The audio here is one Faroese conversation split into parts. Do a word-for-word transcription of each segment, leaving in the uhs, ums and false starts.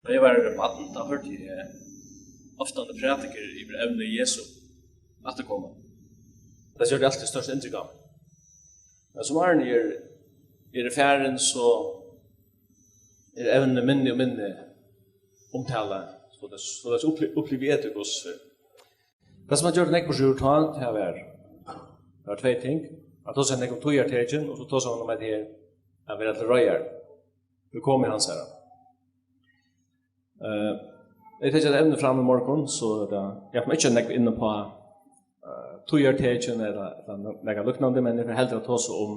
Tá eg var barn, tá hoyrdi eg ofta prædikanir yvir evnið Jesu afturkoma. Tað gjørdi altíð stórt inntrykk á meg. Men sum árini eru, eru farin, so er evnið minni og minni umtalað. So tað, so tað upplivi, upplivi eg tað, hvussu tað, sum hann gjørdi nógv burtur úr tá, tað var, tað var tvey ting. Hann tosaði nógv um tíðartekin, og so tosaði hann um, at her, at vera til reiðar við komu hansara. Eh, eg taki eitt evni fram í morgun, so er tað, eg havi ikki nógv inn á, eh, tíðartekin ella, ella nakað líknandi, men eg fari heldur at tosa um,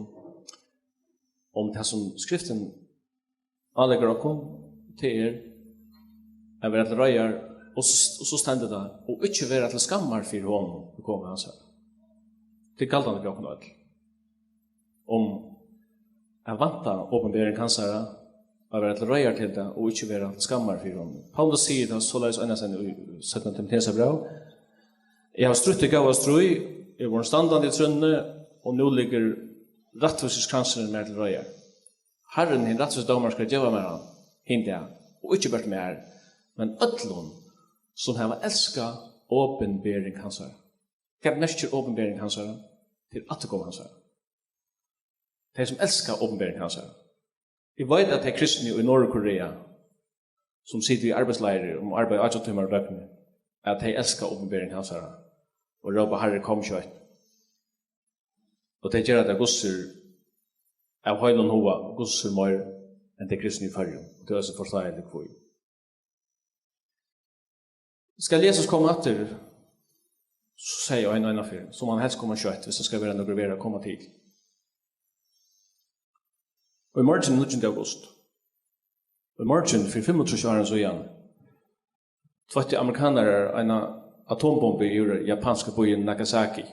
um tað, sum Skriftin áleggur okkum, tað er at vera til reiðar, og so, og so stendur tað, og ikki vera til skammar fyri honum í komu hansara. Tað er galdandi fyri okkum øll. Um at vænta opinbering hansara, at vera til reiðar til tað, og ikki vera til skammar fyri honum. Paulus sigur tað soleiðis einaferð í seinna Timoteusarbrævi: Eg havi strítt tað góða stríð, eg eri vorðin standandi í trúnni, og nú liggur rættvísiskransurin mær til reiðar. Harrin, hin rættvísi dómari, skal geva mær hann hin dag, og ikki bert mær, men øllum, sum hava elskað opinbering hansara. Hvat merkir opinbering hansara? Til afturkomu hansara. Tey, sum elska opinbering hansara. Eg veit, at tey kristnu í Norðurkorea, sum sita í arbeiðsleiri og arbeiða átjan tímar um døgnið, at tey elska opinbering hansara og rópa: Harri, kom skjótt. Og tey gera tað, hvussu er, av heilum huga, hvussu er meir enn tey kristnu í Føroyum. Og tað er eisini forståeligt hví. Skal Jesus koma aftur, so sigi eg eina, eina ferð, so má hann helst koma skjótt, viss tað skal vera nøkur verð at koma til. Og í morgin, níggjunda august, og í morgin, fyri fimmogtrýss árum síðan, tveitti amerikanarar eina atombombu yvir japanska býin Nagasaki.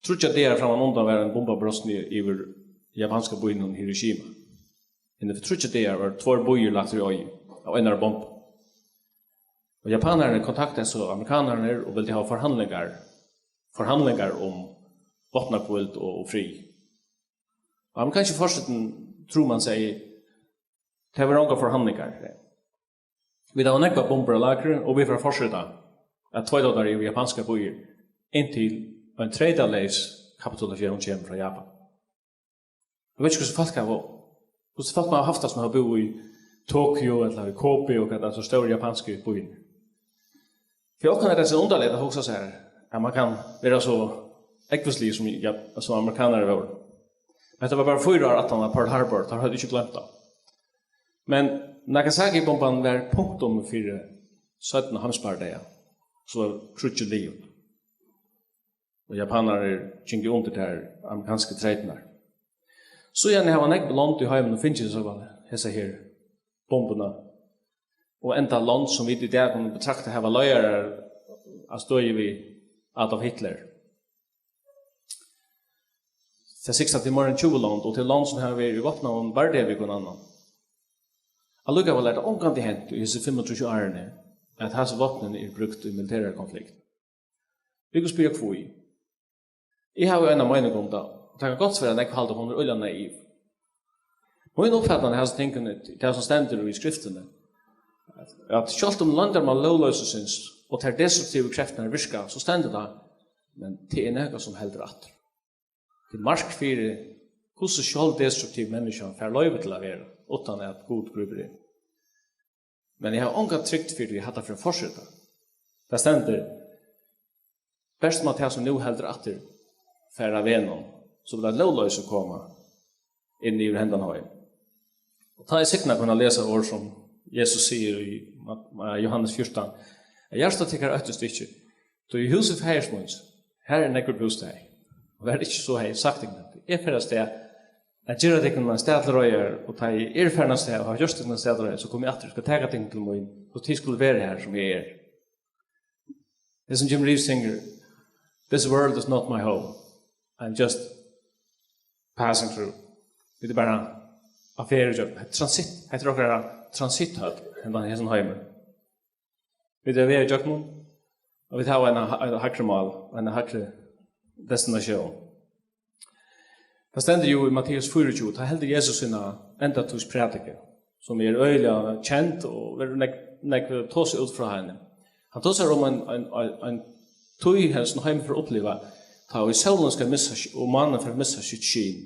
Tríggjar dagar frammanundan var ein bomba brostin yvir japanska býnum Hiroshima. Innan fyri tríggjar dagar vóru tveir býir lagdir í oyði av einari bombu. Og japanararnir kontaktaðu so amerikanararnar og vildu hava forhandlingar, forhandlingar um vápnahvíld og, og frið. Og amerikanski forsetin Truman segði: Tað verða ongar forhandlingar. Vit hava nógvar bombur á lagri, og vit fara at fortseta at tveita tær yvir japanskar býir, inntil ein treytaleys kapitulatión kemur frá Japan. Eg veit ikki, hvussu fólk hava, hvussu fólk hava havt tað, sum hava búð í Tokyo ella í Kobe og hvat, altso stóru japansku býirnar. Fyri okkum er tað so undarligt at hugsa sær, at man kann vera so ógvusligur, sum, ja, sum amerikanarar vóru. Men hetta var bara fýra ár aftan á Pearl Harbor, teir høvdu ikki gloymt tað. Men Nagasaki-bomban var punktum fyri seinna heimsbardaga, so var kríggið liðugt. Og japanararnir gingu undir tær amerikansku treytirnar. Síðani hava nógv lond í heiminum fingið so hesa her bombuna, og enntá lond, sum vit í dag kunnu betrakta hava leiðarar á støði við Adolf Hitler. Tað sigst, at tað eru meira enn tjúgu lond, og tað eru lond, sum hava verið í vápnaðum bardaga við hvønn annan. Allíkavæl er tað ongantíð hent í hesi fimmogtrýss árini, at hasi vápnini eru brúkt í militerari konflikt. Vit kunnu spyrja, hví? Eg havi eina meining um tað, og tað kann gott vera, at nógv halda, hon er øgiliga naiv. Mín uppfatan av hasum tingunum, tað sum stendur í Skriftini, at, at sjálvt um loyndarmál lógloysisins og tær destruktivu kreftirnar virka, so stendur tað, men tað er nakað, sum heldur aftur. Til mark fyri, hvussu sjálvdestruktiv menniskjan fær loyvi til at vera, uttan at Gud grípur inn. Men eg havi onga trygd fyri, at hatta fer at fortseta. Tað stendur: Bert má tað, sum nú heldur aftur, fara av vegnum, so vil eitt lógloysi koma inn yvir hendan heim. Og tá eg signi, kunnu lesa orð, sum Jesus sigur í Ma-, Ma-, Jóhannes fjúrtan: At hjarta tykkara óttist ikki, tí í húsi faðirs míns, har er nógvur bústaður. Og var ikki so, hevði eg sagt tykkum, eg fari av stað at gera tykkum ein stað til reiðar, og tá eg eri farin av stað og havi gjørt tykkum ein stað til reiðar, so komi eg aftur og skal taka tykkum til mín, so tit skulu vera har, sum eg eri. Tað, sum Jim Reeves syngur: This world is not my home. I'm just passing through. Vit eru bara á ferð ígjøgnum. Hetta er transitt, hetta er okkara transitthøll, hendan, hesin heimur. Vit eru á veg ígjøgnum, og vit hava eina, eina hægri mál, eina hægri destinatión. Tað stendur jú í Matteus fýraogtjúgu, tá heldur Jesus sína endatíðsprædiku, sum er øgiliga kend og verður nógv, nógv tosað út frá henni. Hann tosar um ein, ein, ein, ein tíð, har sum heimurin fer at uppliva, tá ið sólin skal missa sk-, og mánin fer at missa sítt skin.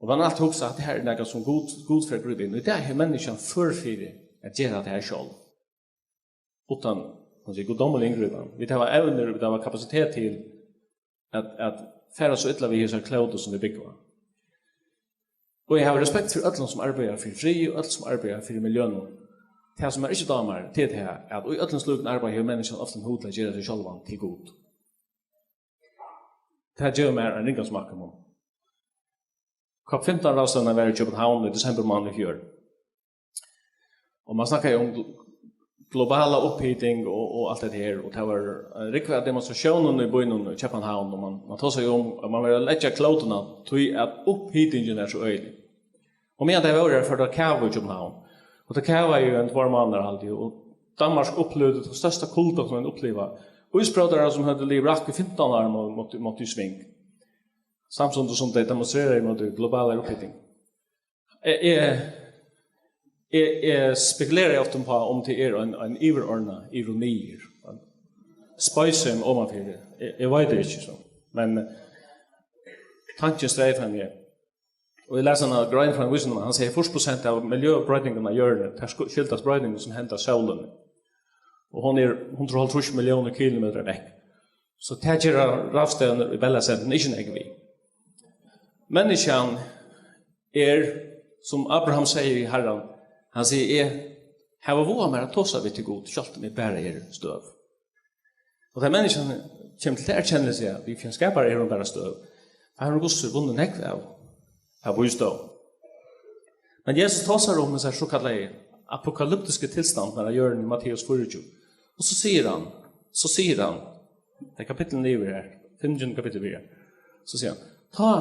Og man altíð hugsa, at hetta her er nakað, sum Gud, Gud fer at grípa inn í. Í dag er menniskjan før fyri at gera tað her sjálv. Uttan, man sigur, guddómlig inngripan. Vit hava evnir, vit hava kapasitet til at, at fara so illa við hesar klótu, sum vit búgva. Og eg havi respekt fyri øllum, sum arbeiða fyri frið, og øll, sum arbeiða fyri miljønum. Tað, sum mær ikki dámar, tað er tað, at í øllum slíkum arbeiði hevur menniskjan ofta ein hug til at gera seg sjálvan til Gud. Tað gevur mær ein ringan smakk í munnin. COP fimtan ráðstevnan var í København í desembur mánað í fjør. Og man snakkaði um gl-, globala upphiting og, og alt det her, og tað var ein rúgva av demonstratiónum í býnum í København, og man, man tosaði um, at man var at leggja klótuna, tí at upphitingin er so øgilig. Og meðan tey vóru her, fór tað at kava í København. Og tað kavaði í ein tveir mánaðir, haldi eg, og Danmark upplivdi tann størsta kulda, sum ein uppliva. Ísbrótarar, sum høvdu ligið brakk í fimtan ár, má-, máttu, máttu í sving. Samstundis sum tey demonstreraðu ímóti globalari upphiting. Eg, eg, eg, eg spekuleri ofta um, um tað er ein, ein yvirordnað ironi. Spøsemi omanfyri. Eg, eg veit tað ikki so. Men tankin streymdi fram her. Og eg las eina grein frá ein vísindamann, hann sigur, fýrs prosent av miljøbroytingunum á jørðini, tær sku-, skyldast broytingum, sum henda á sólini. Og hon er hundrað og hálvtrýss milliónir kilometrar vekk. So tað gera ráðstevnur í Bella Center ikki nógv við. Menniskjan er, sum Abraham segði við Harran, hann sigur, eg havi vugað mær at tosa við teg, Gud, sjálvt um eg bara eri støv. Og tá menniskjan kemur til ta erkennelse, at við fyri ein skapara er hon bara støv, har hevur Gud so vunnið nógv av, av vísdóm. Men Jesus tosar um hesa sokallaðu apokalyptisku tilstandin á jørðini í Matteus fýraogtjúgu. Og so sigur hann, so sigur hann, tað er kapitlinum yvir her, fimmogtjúgunda kapittul yvir her. So sigur hann, tá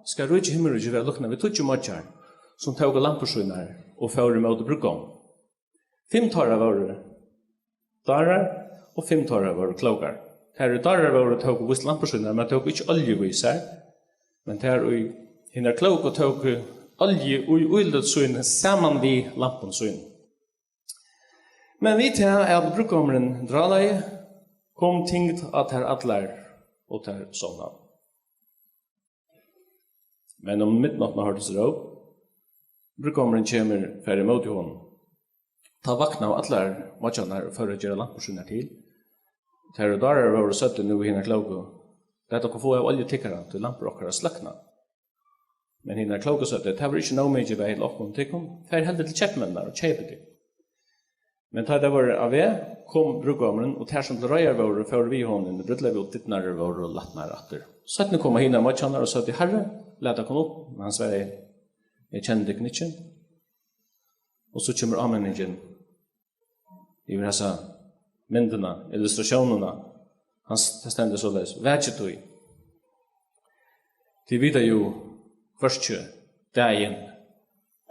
skal ríki himmiríkis vera líknað við tíggju moyggjar, sum tóku lampur sínar og fóru móti brúðgóminum. Fimm teirra vóru dárar og fimm teirra vóru klókar. Tær ið dárar vóru, tóku víst lampur sínar, men tóku ikki olju við sær. Men tær ið hinar klóku tóku olju í íløt síni saman við lampum sínum. Men við tað, at brúðgómurin drálaði, kom tyngd á tær allar, og tær sovnaðu. Men um midnáttina hoyrdist róp: Brúðgómurin kemur, farið ímóti honum. Tá vaknaðu allar moyggjarnar og fóru at gera lampur sínar til. Tær ið dárar vóru, søgdu nú við hinar klóku: Lat okkum fáa av olju tykkara, tí lampur okkara sløkna. Men hinar klóku søgdu: Tað verður ikki nóg mikið bæði til okkum og tykkum, farið heldur til keypmenninar og keypið tykkum. Men tá tey vóru á veg, kom brúðgómurin, og tær, sum til reiðar vóru, fóru við honum inn í brúdleypið, og dyrnar vóru latnar aftur. Seinni koma hinar moyggjarnar og søgdu: Harri, lat okkum upp. Men hann svaraði: Eg kenni tykkum ikki. Og so kemur áminningin yvir hesa myndina, illustratiónina. Hann s-, tað stendur soleiðis: Vakið tí. Tit vita jú hvørki dagin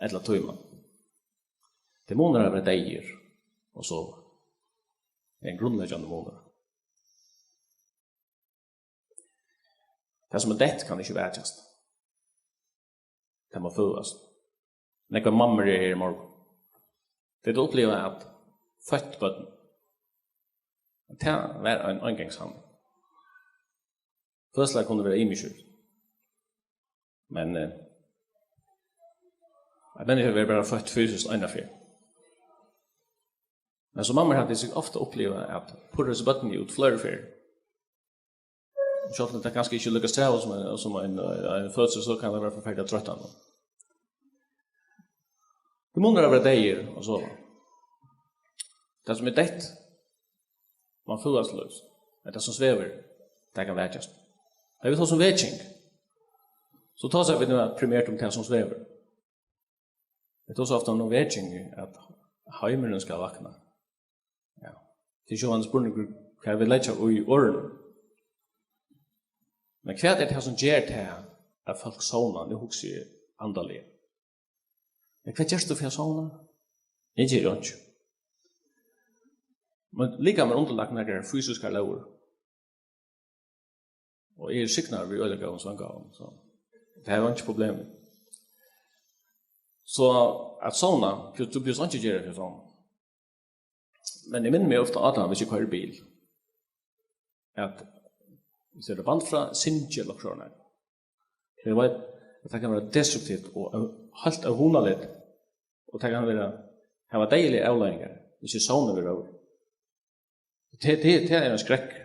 ella tíman. Tað er munur at vera deyður og sova. Tað er ein grundleggjandi munur. Tað, sum er deytt, kann ikki vakjast. Tað má føðast. Nógvar mammur eru her í morgun. Tey uppliva at føtt børn, tað var ein eingangshandling. Føðslar kunnu vera ymiskir. Men, eh, eitt menniskja verður bara føtt fysiskt eina ferð. Men so mammur hava seg ofta upplivað at purra hesi børnini út fleiri ferðir. Og sjálvt um tað kanska ikki er líka strævið sum ein, sum ein, ein fødsel, so kann tað vera forferdiliga troyttandi. Tað munur at vera deyður og sova. Tað, sum er deytt, má føðast til lívs. Men tað, sum svevur, tað kann vakjast. Tá vit tosa um veking, so tosa vit nú primært um tað, sum svevur. Vit tosa ofta um veking, at heimurin skal vakna. Ja. Tað er sjálvandi spurningur, hvat vit leggja í orðini. Men hvat er tað, sum ger tað, at fólk sovna? Nú hugsi eg andaliga. Men hvat gert tú fyri at sovna? Eg geri einki. Men likamið er undirlagt nakrar fysiskar lógir. Og eg eri signaður við øgiliga góðum svongávum, so tað er einki problem. So at sovna, tú, tú býst einki at gera fyri at sovna. Men eg minni meg ofta á tað, hvis eg koyri bil. At, hvis eg er band frá, syngi ella okkurt sovorðið. Eg veit, at tað kann vera destruktivt og ó-, heilt óhugnaligt. Og tað kann vera, hava deyðiligar avleiðingar, hvis eg sovni við róður. Tað, tað, tað er ein skrekkur.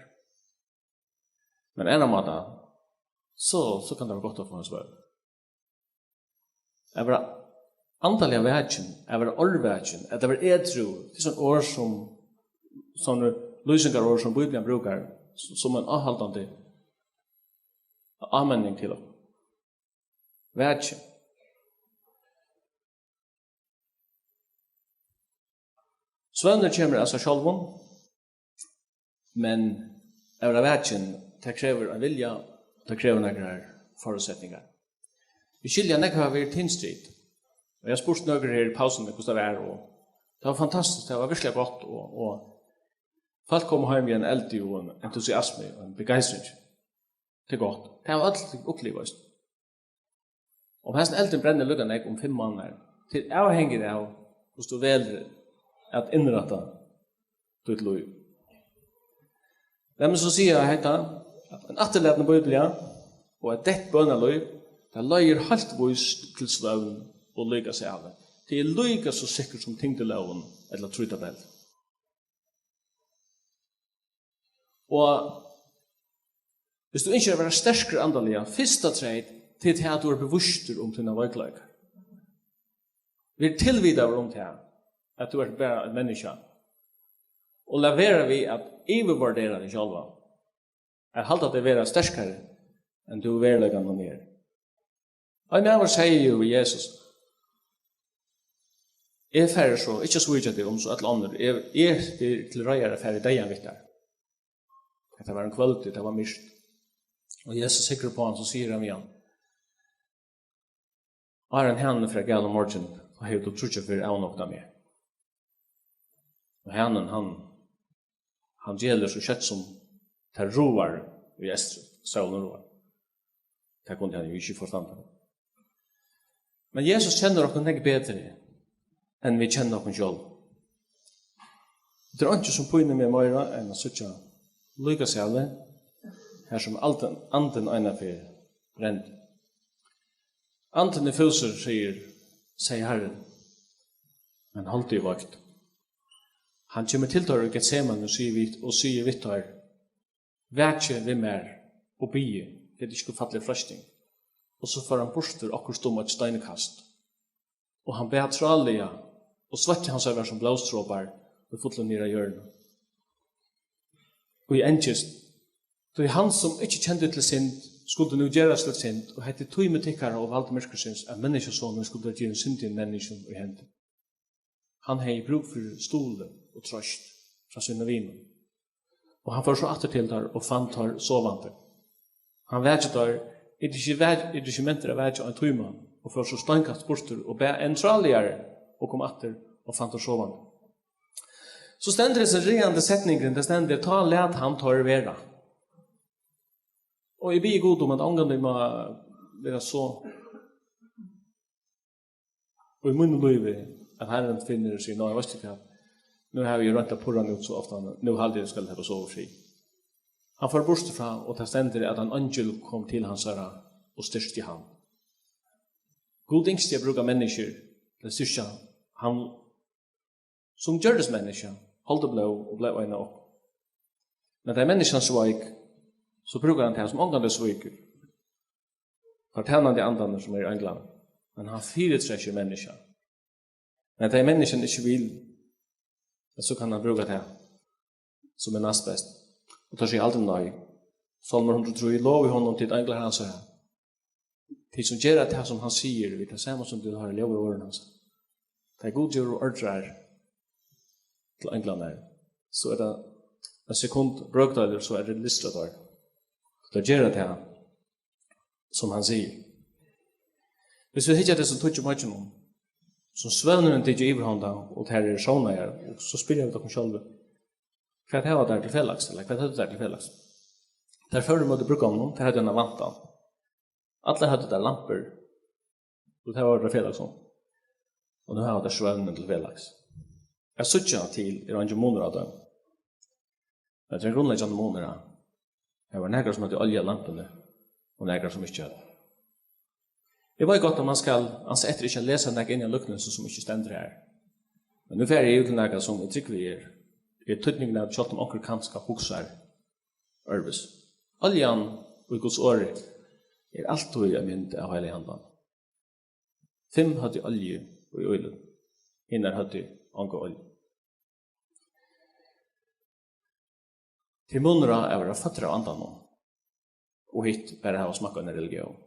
Men aðrar mátar, so, so kann tað vera gott at fáa ein svøvn. At vera andaliga vakin, at vera árvakin, at vera edrú, tað er sovorðin orð sum, sovorðin lýsingarorð sum Bíblian brúkar s-, sum ein áhaldandi áminning til okkum. Vakin. Svøvnur kemur av sær sjálvum, men at vera vakin, tað krevur ein vilja, tað krevur nakrar førisetningar. Vit skilja, at nógv hava verið tynstrigd, og eg havi spurt nøkur her í pausuni, hvussu tað var, og tað var fantastiskt, tað var virkiliga gott, og, og fólk koma heim við einum eldi og einum entusiasmu og eini begeistring. Tað er gott. Tað hava øll upplivað, veitst. Um hesin eldurin brennur líka nógv um fimm mánaðar, tað er avhangigt av, hvussu tú velur at innrætta títt lív. Lat meg so siga hetta, at ein afturlatin Bíblia og eitt deytt bønarlív, tað leiðir heilt víst til svøvn og líkasælu. Tað er líka so sikkurt sum tyngdilógin ella trítabell. Og hvis tú ynskir at vera sterkur andaliga, fyrsta treyt, tað er tað, at tú ert bevístur um tínar veikleikar. Ver tilvitaður um tað, at tú ert bara eitt menniskja. Og lat vera við at yvirvurdera teg sjálvan. At halda teg vera sterkari, enn tú í veruleikanum er. Ein maður segði jú við Jesus: "Eg fari so ikki at svíkja teg um so øll onnur. Eg, eg eri til reiðar at fara í deyðan við tær." Hetta var um kvøldið, tað var myrkt. Og Jesus hyggur upp á hann, so sigur hann við hann: "Áðrenn hanin fer at gala um morgin, tá hevur tú tríggjar ferðir avnoktað meg." Og hanin, hann, hann gelur so skjótt sum tað ráar í eystri, sólin ráar. Tað kundi hann jú ikki forstanda. Men Jesus kennir okkum nógv betri, enn vit kenna okkum sjálv. Tað er einki, sum pínir meg meira enn at síggja líkasælu, har sum aldin, andin einaferð brendi. Andin er fúsur, sigur, segði Harrin, men holdið er veikt. Hann kemur til teirra í Getsemane og sigur við, og sigur við teir: "Vakið við mær og biðið, lat ikki falla í freisting." Og so fór hann burtur okkurt um eitt steinkast. Og hann bað tráliga, og sveitti hansara var sum blóðdropar, ið fullu niður á jørðina. Og eg angist, tí hann, sum ikki kendi til synd, skuldi nú gerast til synd, og hetta er tími tykkara og vald myrkursins, at Menniskjusonurin skuldi verða givin syndigum menniskjum í hendur. Hann hevði brúk fyri stuðli og trøst frá sínum vinum. Og hann fór so aftur til teir og fann teir sovandi. Hann vakir teir, er ikki, vak-, er ikki mentur at vakja ein tíma, og fór so steinkast burtur og bað enn tráligari og kom aftur og fann teir sovandi. So stendur hesin ræðandi setningurin, tað stendur: "Tá læt hann teir vera." Og eg biði Gud um, at ongantíð má vera so í mínum lívi, at Harrin finnur og sigur: "Nei, veitst tú hvat? Nú havi eg roynt at purra hann út so ofta, nú haldi eg, eg skal sleppa at sova í frið." Hann fór burtur frá, og tað stendur, at ein eingil kom til hansara og styrkti hann. Gud ynskti at brúka menniskjur til at styrkja hann, sum gjørdist menniskja, hold og blóð, og bleiv ein av okkum. Men tá ið menniskjan sveik, so brúkar hann tað, sum ongantíð svíkur. Teir tænandi andarnir, sum eru einglarnir. Men hann fyritrekkir menniskjan. Men tá ið menniskjan ikki vil, so kann hann brúka tað, sum er næstbest. Og teir siga aldri nei. Sálmur hundrað og trý: "Lovið honum, tit einglar hansara, tit, sum gera tað, sum hann sigur, við tað sama, sum tit hoyra ljóð í orðum hansara." Tá Gud gevur ordrar til einglarnar, so er tað ein sekund, brøkdeilur, so er tað lystra teir. Teir gera tað, sum hann sigur. Hvis vit hyggja at hesum tíggju beiggjónum, sum svøvnurin tekur yvirhonda, og tær eru sovnaðar, og so spyrja vit okkum sjálvi: "Hvat hava tær til felags?" Ella: "Hvat høvdu tær til felags?" Tær fóru móti brúðgóminum, tær høvdu eina væntan. Allar høvdu tær lampur, og tað var tað felags um. og nú hava teir svøvnin til felags. At síggja til er eingin munur á teimum. Hetta er ein grundleggjandi munur á. Har var nakrar, sum høvdu olju á lampuni, og nakrar, sum ikki høvdu. Eg veit gott, at mann skal ansa eftir ikki at lesa nakað inn í ein líknilsi, sum ikki stendur har. Men nú fari eg yvir til nakað, sum eg trúgvi er, er týdningurin av, sjálvt um onkur kanska hugsar øðrvísi. Oljan í Guds orði er altíð ein mynd av Heilaga Andanum. Fimm høvdu olju í ølini, hinar høvdu onga olju. Tað er munur á at vera føddur av Andanum og hitt bara hava smakkað eina religión.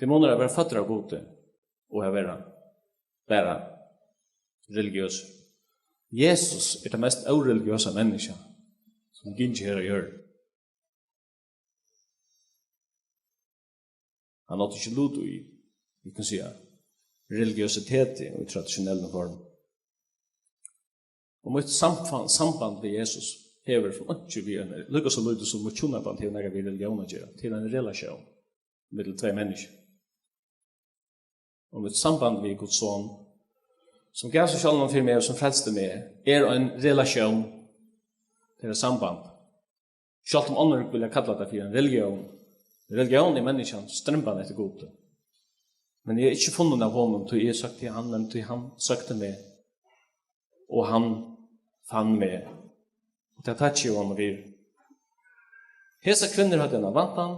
Tað er munur á at vera føddur av Gudi og at vera bara religiøs. Jesus er tað mest óreligiøsa menniskja, sum gongur her á jørð. Hann átti ikki lut í, vit kunnu siga, religiøsiteti í traditionellum formi. Og mítt samfa-, samband við Jesus hevur sum einki við ein, líka so lítið sum mítt hjúnaband hevur nakað við religión at gera. Tað er ein relatión millum tvey menniskju. Og mítt samband við Guds Son, sum gav seg sjálvan fyri meg og sum frelsti meg, er ein relatión. Tað er eitt samband. Sjálvt um onnur vilja kalla tað fyri ein religión. Religión er menniskjan stremban eftir Gudi. Men eg eri ikki funnin av honum, tí eg søkti hann, men tí hann søkti meg. Og hann fann meg. Og tað takki eg honum fyri. Hesar kvinnur høvdu eina vantan,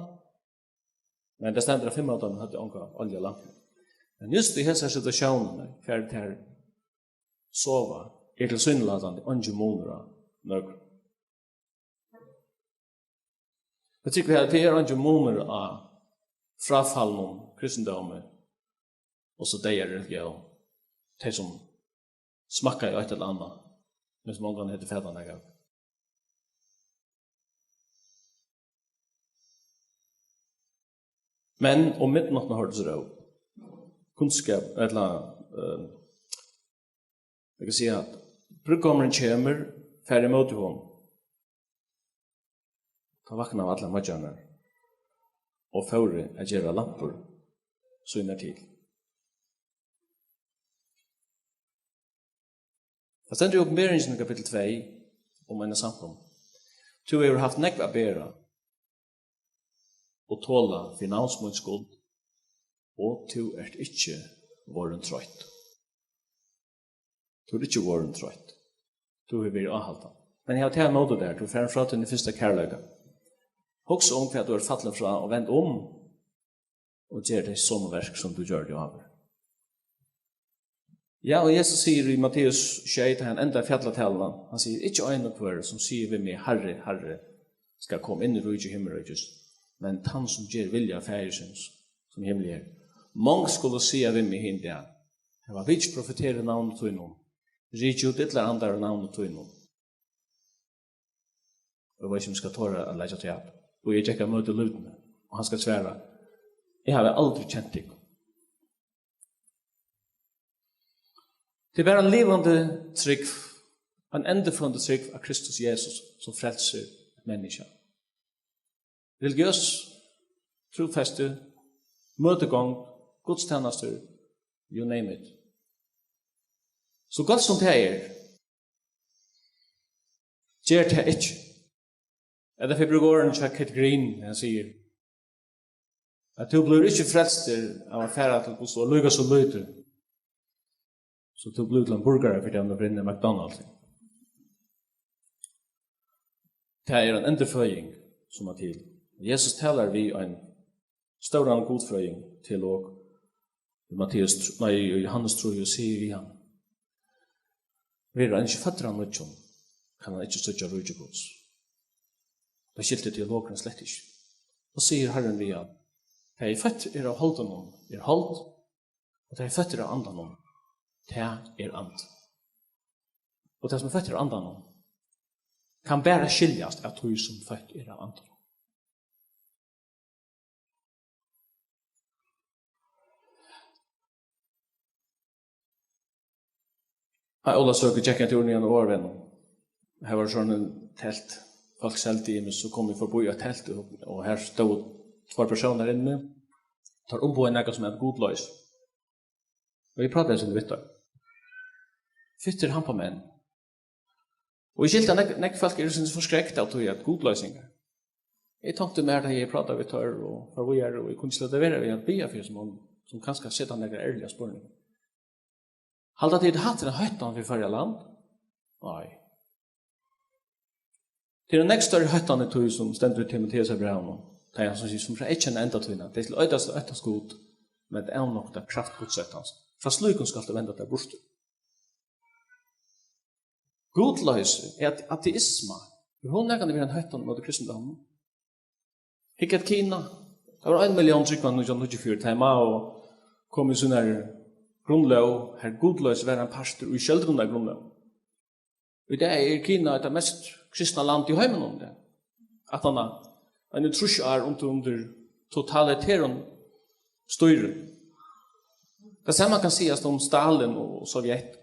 men tað stendur, at fimm av teimum høvdu onga olju á lampuni. Men júst í hesari situatiónini, hvar tær sova, er tilsynelatandi eingin munur á nøkrum. Eg trúgvi, at tað er eingin munur á fráfalnum kristindómi og so deyðari religión. Tey, sum smakkaðu eitt ella annað, men sum ongantíð høvdu fatað nakað. Men um midnáttina hoyrdist róp. Kunnskap, ella, eh, eg kann siga, at brúðgómurin kemur, farið ímóti honum. Tá vaknaðu allar moyggjarnar og fóru at gera lampur sínar til. Tað stendur í Opinberingini, kapittul tvey, um eina samkomu: Tú hevur havt nógv at bera og tola fyri navns míns skuld, og tú ert ikki vorðin troytt. Tú ert ikki vorðin troytt. Tú hevur verið áhaldandi. Men eg havi tað ímóti tær, tú ert farin frá tín fyrsta kærleika. Hugsa um, hvat tú ert fallin frá, og vend um og ger tey somu verk, sum tú gjørdi áður. Ja, og Jesus sigur í Matteus sjey, tá hann endar fjallataluna, hann sigur: Ikki ein og hvør, sum sigur við meg: Harri, Harri, skal koma inn í ríki himmiríkis, men tann, sum ger vilja Faðirsins, sum í himli er. Mong skulu siga við meg hin dag: Hava vit ikki profeterað í navni tínum, rikið út illar andar í navni tínum? Og eg veit ikki, um eg skal tora at leggja afturat. Og eg gekk á móti lúðruni, og hann skal svara: Eg havi aldri kent tykkum. Tað er bara ein livandi trúgv, ein endurfunnin trúgv av Kristus Jesus, sum frelsir eitt menniskja. Religiøs trúfesti, møtigongd, gudstænastur, you name it. So gott sum tað er, ger tað ikki. Ella, fyri at brúka orðini hjá Keith Green, hann sigur, at tú blívur ikki frelstur av at fara til Guds orð líka so lítið, so tú blívur til ein burgara fyri tað, um tú fer inn í McDonald's. Tað er ein endurføðing, sum má til. Jesus talar við ein stóran gudfrøðing, teolog, í Matteus tr-, nei, í Jóhannes trý, og sigur við hann: Verður ein ikki føddur av nýggjum, kann hann ikki síggja ríki Guds. Tað skilti teologurin slett ikki. Og sigur Harrin við hann: Tað ið føtt er av holdinum, er hold, og tað ið føtt er av andanum, tað er andi. Og tað, sum er føtt er av andanum, kann bara skiljast av tí, sum føtt er av andanum. Á Ólavsøku gekk ein túr niðan á Áarvegnum. Har var so ein telt, fólk seldu ymiskt, so komu vit forbí eitt telt, og, og har stóðu tveir persónar inni. Teir umboðaðu nakað sum æt gudloysi. Og eg prátaði so við teir. Fittir hampamenn. Og eg skilti, at nógv, nógv fólk eru sindur forskrekt av tí at gudloysingar. Eg tonkti mær, at eg prátaði við teir og fór víðari, og eg kundi ikki lata vera við at biðja fyri hesum monnum, sum kanska seta nakrar ærligar spurningar. Halda tit, at hatta er ein hóttan fyri Føroya land? Nei. Tað er ein nógv størri hóttan í tí, sum stendur í Timoteusarbrævinum. Tað er hann, sum sigur, sum frá eyðkennir endatíðina. Tey skulu óttast, óttast Gud, men at avnokta kraft Guds óttans. Frá slíkum skalt tú venda tær burtur. Gudloysi, at-, ateisma, er hon nakrantíð verið ein hóttan móti kristindóminum? Hygg at Kina. Tað var ein millión trúgvandi nítjan hundrað og níggjuogfjøruti, tá Mao kom við sínari grundlóg, har gudloysi var ein partur í sjálvgrundargrundlóg. Í dag er Kina tað mest kristna land í heiminum, tað. Aftan á eini trýss ár undir, undir totalitærum stýri. Tað sama kann sigast um Stalin og Sovjet.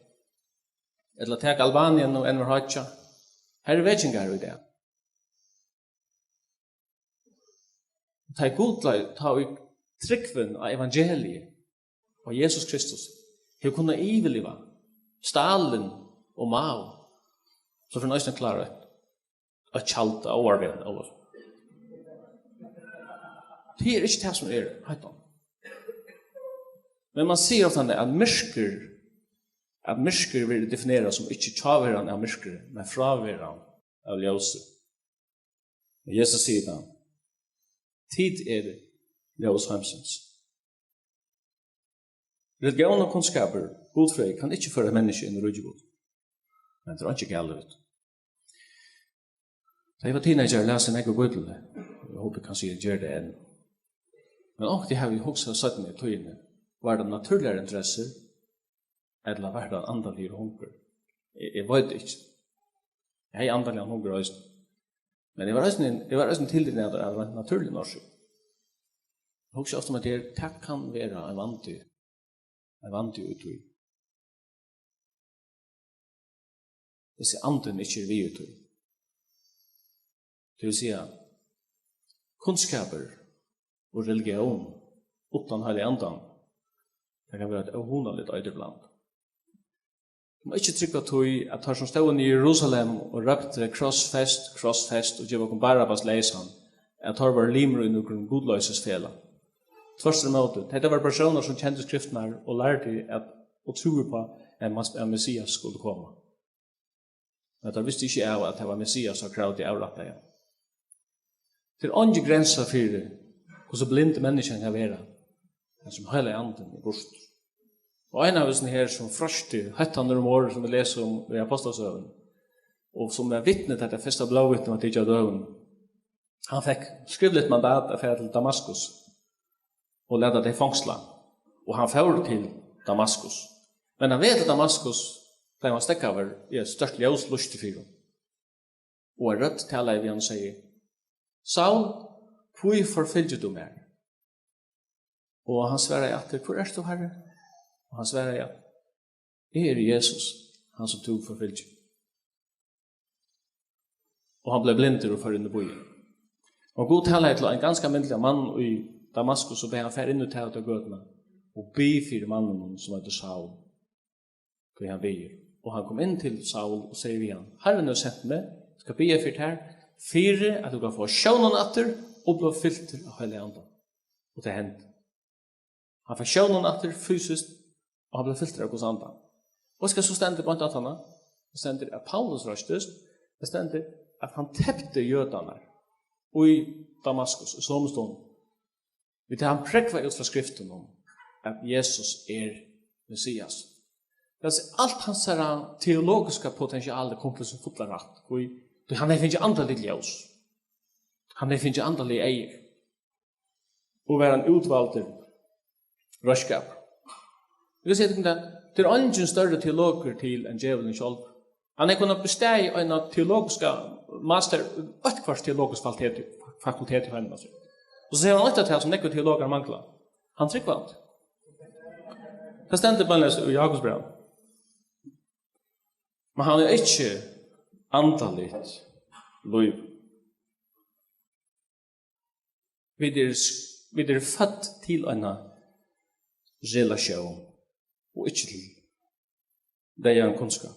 Ella tak Albanien og Enver Hoxha. Har eru vekingar í dag. Tá ið gudloysi, tá ið trúgvin á evangeliið og Jesus Kristus hevur kunnað yvirliva Stalin og Mao, so fer hann eisini at klára eitt, eitt tjald av áarvegnum, ella. Tað er ikki tað, sum er hóttan. Men man sigur ofta, at myrkur, at myrkur verður definerað sum ikki tjáveran av myrkri, men fráveran av ljósi. Og Jesus sigur tað: Tit eru ljós heimsins. Religión og kunnskapur, gudfrøði, kann ikki føra menniskju inn í ríki Guds. Men tað er einki galið við tí. Tá eg var teenager, las eg nógv í Bíbliuni. Eg hopi, kanska eg geri tað enn. Men onkuntíð havi eg hugsað seinni í tíðini, var tað natúrligar interessur, ella var tað ein andaligur hungur? Eg, eg veit ikki. Eg hevði andaligan hungur eisini. Men eg var eisini, eg var eisini tildrigin av, av natúrligum orsøkum. Eg hugsi ofta um, at tað er, tað kann vera ein vandi, ein vandi í tí. Hvis andin ikki er við í tí. Tað vil siga, kunnskapur og religión uttan Heilaga Andan, tað kann vera eitt óhugnaligt eitur bland. Tú má ikki trúgva tí, at teir, sum stóðu í Jerusalem og róptu: Krossfest, krossfest, og gev okkum Barabbas leysan, at teir vóru limir í nøkrum gudloysisfelag. Tvørturímóti, hetta vóru persónar, sum kendu skriftirnar og lærdu at, og trúðu uppá, at Mas-, at Messias skuldi koma. Men teir vistu ikki av, at tað var Messias, sum kravdi avrættaran. Tað er eingin grensa fyri, hvussu blind menniskjan kann vera, men sum Heilagi Andin er burtur. Og ein av hesum her, sum froysti hóttan um orð, sum vit lesa um í Ápostlasøguni, og sum var vitni til tað fyrsta blóðvitni, var tikið av døgum, hann fekk skrivligt mandat at fara til Damaskus og lata tey fongsla. Og hann fór til Damaskus. Men á veg til Damaskus bleiv hann steðgaður í eitt stórt ljós lýsti fyri honum. Og ein rødd talaði við hann og segði: Saul, hví forfylgir tú mær? Og hann svaraði aftur: Hvør ert tú, Harri? Og hann svaraði: Eg eri Jesus, hann sum tú forfylgir. Og hann bleiv blindur og fór inn í býin. Og Gud talaði til ein ganska almindiligan mann í Damaskus og bað hann fara inn í ta og ta gøtuna og bið fyri manninum, sum eitur Saul, tí hann biður. Og hann kom inn til Saul og segði við hann: Harrin hevur sent meg, skal biðja fyri tær, fyri at tú kann fáa sjónina aftur og blíva fyltur av Heilaga Andanum. Og tað hendi. Hann fekk sjónina aftur fysiskt, og hann bleiv fyltur av Guds Anda. Og hvat skal so standa beint aftaná? Tað stendur, at Paulus reistist. Tað stendur, at hann tepti jødarnar í Damaskus, í somu stund. Við tað hann prógvaði út frá skriftunum, at Jesus er Messias. Tað vil siga, alt hansara teologiska potential kom til sín fullan rætt. Hví? Tí hann hevði fingið andaligt ljós. Hann hevði fingið andalig eygu. Og var ein útvaldur reiðskapur. Eg vil siga tykkum tað, tað er eingin størri teologur til enn djevulin sjálvur. Hann hevði kunnað bestaðið eina teologiska master, eitt hvørt teologiskt fakultet, fakultet í heiminum, altso. Og so hevur hann eitt av tað, sum nógvir teologar mangla. Hann trúgvandi. Tað stendur beinleiðis í Jakobsbrævinum. Men hann hevur ikki andaligt lív. Vit eru, vit eru fødd til eina relatión og ikki til deyðan kunnskap.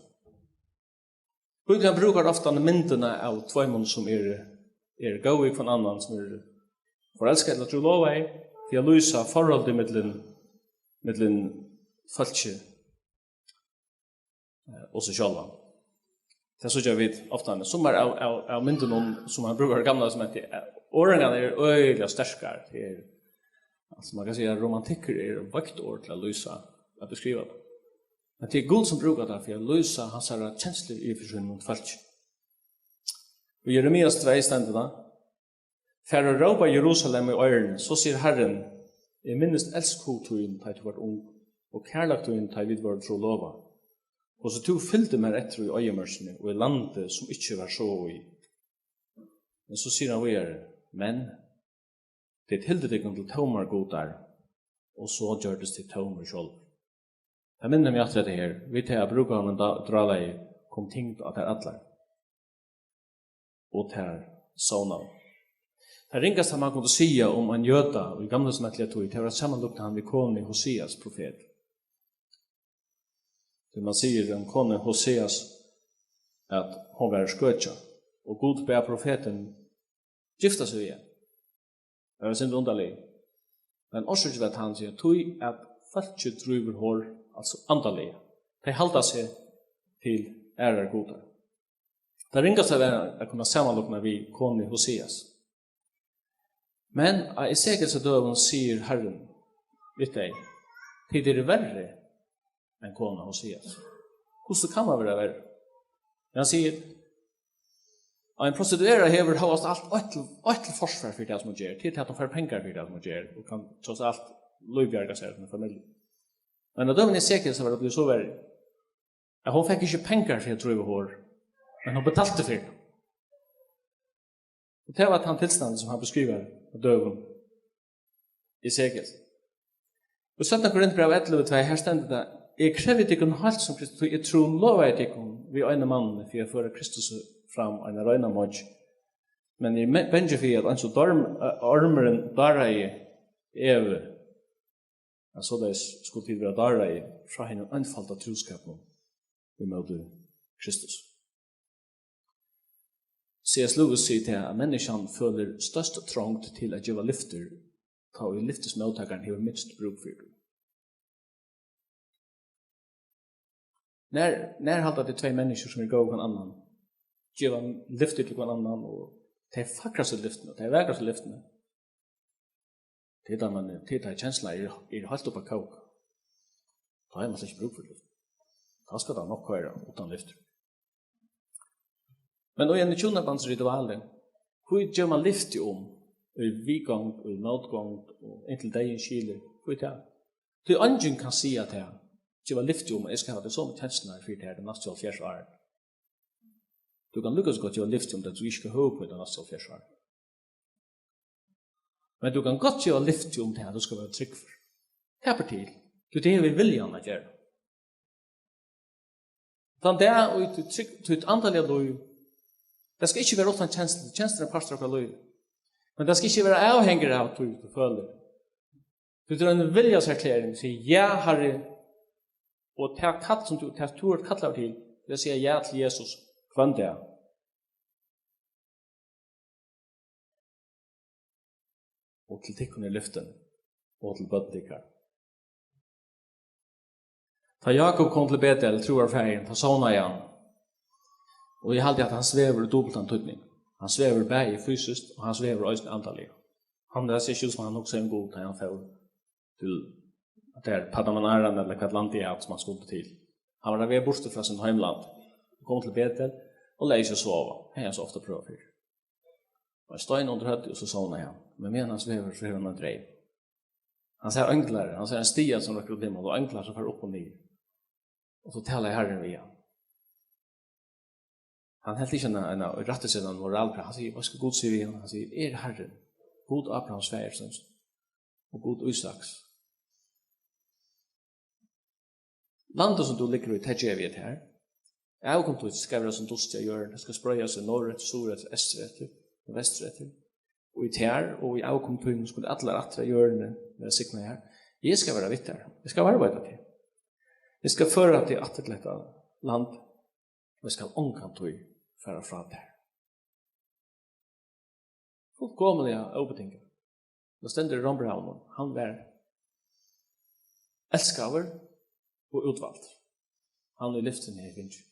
Bíblian brúkar ofta myndina av tveimum, sum eru, eru góð við hvønn annan, sum eru forelskað ella trúlovaði, fyri at lýsa forholdið millum, millum fólki, eh, og seg sjálvan. Tað síggja vit ofta, men summar av, av, av myndunum, sum hann brúkar í Gamla Testamenti, eh, orðini eru øgiliga sterkar. Tað er, altso, man kann siga, at romantikkur er eitt veikt orð til at lýsa, at beskriva tað. Men tað er Gud, sum brúkar tað fyri at lýsa hansara kenslur yvir fyri sínum fólki. Og í Jeremias tvey stendur tað: Far og rópa Jerusalem í oyruni, so sigur Harrin: Eg minnist elskhuga tín, tá ið tú vart ung, og kærleik tín, tá ið vit vóru trúlovað. Hvussu tú fylgdi mær eftir í oyðimørkini og í landi, sum ikki var sogað í. Men so sigur hann víðari: Men tit hildu tykkum til tómar gudar, og so gjørdust tit tómir sjálvir. Tað minnir meg aftur hetta her: Við tað at brúka hann dá-, drálaði, kom tyngd á tær allar. Og tær sovnaðu. Tað ringasta, man kundi siga um ein jøda í gamla smetliga tíð, tað var at samanlíkna hann við konu Hoseas profet. Tí man sigur um konu Hoseas, at hon var skøkja, og Gud bað profetin gifta seg við hann. Tað var sindur undarligt. Men orsøkin var tann, sigur, tí at fólkið drívur hor, altso andaliga. Tey halda seg til aðrar gudar. Tað ringasta var at kunna samanlíkna við konu Hoseas. Men á Esekielsa døgum sigur Harrin við tey: Tit eru verri enn kona Hoseas. Hvussu kann man vera verri? Men hann sigur, ein prostituerað hevur hóast alt eitt til, eitt til forsvar fyri tað, sum hon ger. Tað er tað, at hon fær pengar fyri tað, sum hon ger, og kann tross alt lívbjarga sær og síni familju. Men á døgum Esekiels var tað blivið so verri, at hon fekk ikki pengar fyri at dríva hor, men hon betalti fyri tað. Og tað var tann tilstandin, sum hann beskrivar á døgum Esekiels. Og seinna Korintbræv ellivu tvey, her stendur tað: Eg krevji tykkum heilt sum Kristus, tí eg trúlovaði tykkum við einum manni fyri at føra Kristus fram eina reina moyggj. Men eg eri me-, bangin fyri, at eins og dorm-, eh, ormurin dáraði Evu, at soleiðis skulu tit vera dáraðir frá hinum einfalda trúskapinum ímóti Kristus. C S Lewis sigur tað, at menniskjan følir størsta trongd til at geva lyftir, tá ið lyftismóttakarin hevur minst brúk fyri tí. Nær, nær halda tit tvey menniskju, sum eru góð hvønn annan, geva lyftir til hvønn annan, og tey fagrastu lyftini, tey vakrastu lyftini, tað er tá, man, tað er tá kenslurnar eru, eru heilt upp at kóka. Tá hevur man slett ikki brúk fyri lyfti. Tá skal tað nokk koyra uttan lyftir. Men í einum hjúnabandsrituali, hví gevur man lyfti um í viðgongd og í mótgongd og inntil deyðin skilur? Hví tað? Tí eingin kann siga tað, geva lyfti um, at eg skal hava tær somu kenslurnar fyri tær tey næstu hálvfjerðs árini. Tú kanst líka so gott geva lyfti um, at tú ikki skal høvuðkvíða næstu hálvfjerðs árini. Men tú kanst gott geva lyfti um tað, at tú skal vera trúgvur. Tað ber til. Tí tað hevur við viljan at gera. Tann dag í títt trúgv-, títt andaliga lív, tað skal ikki vera uttan kenslur, kenslur eru ein partur av okkara lívi. Men tað skal ikki vera avhangigt av tí, tú følir. Tú, tað er ein viljaserklæring, sig: Ja, Harri, og tað kall, sum tú, tað tú ert kallaður til, tað er at siga ja til Jesus hvønn dag. Og til tykkum er lyftin, og til børn tykkara. Tá Jákup kom til Betel, trúarfaðirin, tá sovnaði hann. Og eg haldi, at hann svevur í dupultan týdning. Hann svevur bæði fysiskt, og hann svevur eisini andaliga. Hann, tað sær ikki út, sum hann hugsaði um Gud, tá hann fór til, at tað er Paddan-aram, ella hvat land tað er, sum hann skuldi til. Hann var á veg burtur frá sínum heimlandi, kom til Betel og legði seg at sova. Hevði hann so ofta prøvað fyrr. Og ein stein undir høvdið, og so sovnaði hann. Men meðan hann svevur, so hevur hann ein dreym. Hann sær einglar, hann sær ein stiga sum røkkur upp í himmal, og einglar sum fara upp og niður. Og so talaði Harrin við hann. Hann helt ikki eina, eina rættisetandi moralprædikan. Hann sigur, veitst hvat Gud sigur við hann? Hann sigur, eg eri Harrin, Gud Abrahams faðirsins og Gud Ísaks. Landið, sum tú liggur í, tað gevi eg tær. Avkom títt skal vera sum dust á jørðini, tað skal spreiða seg norðureftir, suðureftir, eystureftir og vestureftir. og í tær og í avkom tínum skulu allar ættir á jørðini vera signaðar. Eg skal vera við tær. Eg skal varðveita teg. Eg skal føra teg aftur til hetta land, og eg skal ongantíð fara frá tær. Fullkomiliga óbetingað. Tað stendur í Rómbrævinum, hann var elskaður og útvaldur. Hann í lyftini hevði fingið.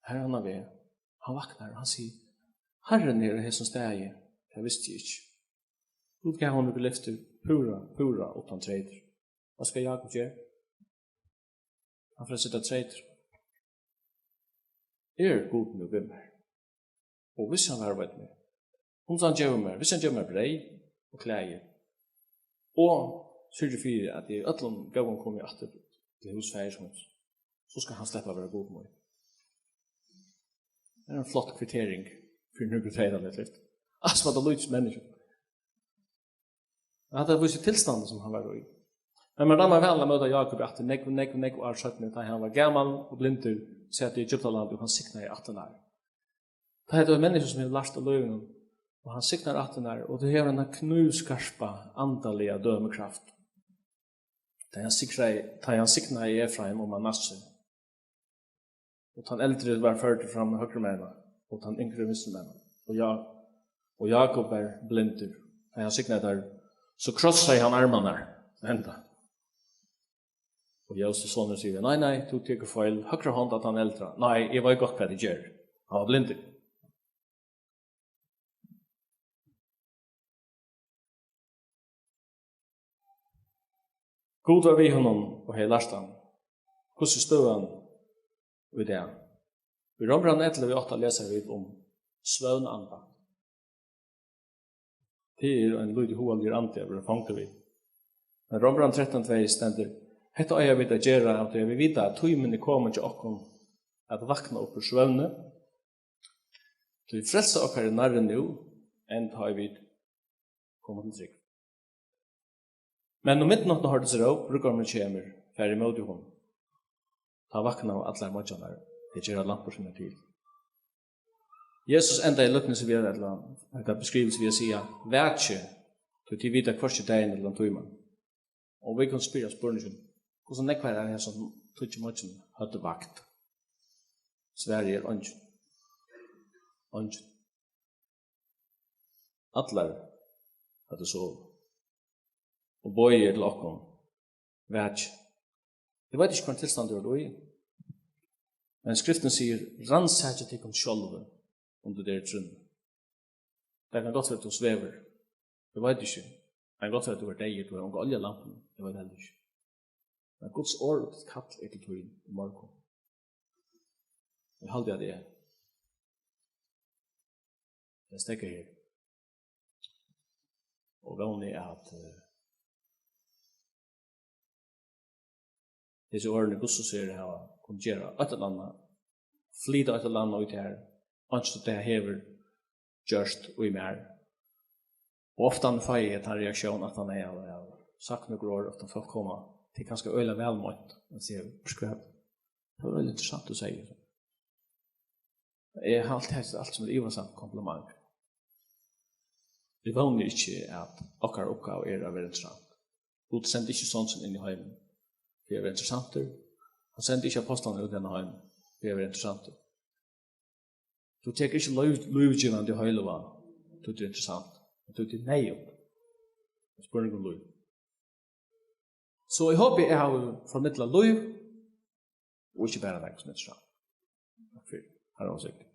Har hann á veg, hann vaknar og hann sigur: "Harrin er á hesum staði, tað visti eg ikki." Gud gav honum okkurt lyfti púra, púra uttan treytir. Hvat skal Jákup gera? Hann fer at seta treytir. Er Gud nú við mær? Og hvis hann var við meg, um hann gevur mær, hvis hann gevur mær breyð og klæði, og syrgir fyri, at eg í øllum góðum komi aftur til hús faðirs míns, so skal hann sleppa at vera Gud mín. Tað er ein flott kvittering fyri nøkur treytaligt lyfti. Altso, var tað lítið menniskja. Hatta vísir tilstandin, sum hann var í. Men mær dámar væl at møta Jákup aftur nógv, nógv, nógv ár seinni, tá hann var gamal og blindur, sat í Egyptalandi, og hann signaði ættirnar. Tá er tað eitt menniskja, sum hevur lært av lívinum, og hann signar ættirnar, og tú hevur hana knívskarpa andaliga dømikraft. Tá hann sigraði, tá hann signaði Efraim og Manasse. Og tann eldri var førdur fram í høgru megin, og tann yngri vinstru megin. Og Ja-, og Jákup var blindur. Tá hann signaði teir, so krossaði hann armarnar. Henda. Og Jósefs sonur sigur: "Nei, nei, tú tekur feil. Høgra hond á tann eldra." "Nei, eg veit gott, hvat eg geri." Hann var blindur. Gud var við honum og hevði lært hann. Hvussu er støðan í dag? Í Rómbrævinum ellivu átta lesa vit um svøvnanda. Tað er ein lítið hugaligur andi at vera fongdur við. Men Rómbrævinum trettan tvey stendur: "Hetta eiga vit at gera, av tí at vit vita, at tímin er komin hjá okkum at vakna upp úr svøvni. Tí frelsa okkara er nærri nú, enn tá ið vit koma til trúgv." Men um midnátt hoyrdist róp: "Brúðgómurin kemur, farið ímóti honum." Tá vaknaðu allar moyggjarnar, tey gera lampur sínar til. Jesus endaði líknið við at, ella hetta beskriving við at siga: "Vakið, tí tit vita hvørki dagin ella tíman." Og vit kunnu spyrja spurningin: Hvussu nógvar av hesum tíggju moyggjunum høvdu vakt? Svarið er eingin. Eingin. Allar høvdu sovið. Og boðið er til okkum: Vakið. Eg veit ikki, hvønn tilstand tú ert í, men Skriftin sigur: "Rannsakið tykkum sjálvi, um tit eru í trúnni." Tað kann gott vera, at tú svevur. Eg veit ikki. Tað kann gott vera, at tú ert deyður, tú hevur onga olju á lampuni. Eg veit heldur ikki. Men Guds orð og títt kall er til tín í morgun. Eg haldi, at eg, eg steðgi her. Og vóni, at, eh, hesi orðini, hvussu so er, hava kunnu gera eitt ella annað, flyta eitt ella annað í tær, eins og tað hevur gjørt í mær. Og ofta fái eg tann reaktión, at hann er av, av sagt nøkur orð, ofta fólk koma, tað er kanska øgiliga væl meint, at siga: "Veitst tú hvat? Tað var øgiliga interessant, tú segði." Eg haldi, hetta er alt sum er ivasamt kompliment. Eg vóni ikki, at okkara uppgáva er at vera interessant. Gud sendi ikki son sín inn í heimin fyri at vera interessantur. Hann sendi ikki ápostlarnar út í henda heim fyri at vera interessantur. Tú tekur ikki lív-, lívgivandi heilivág, tú ert interessant, men tú ert neyðugt. Spurning um lív. So eg hopi, eg havi formidlað lív, og ikki bara nakað sum er interessant. Takk fyri. Harrin veri við tykkum.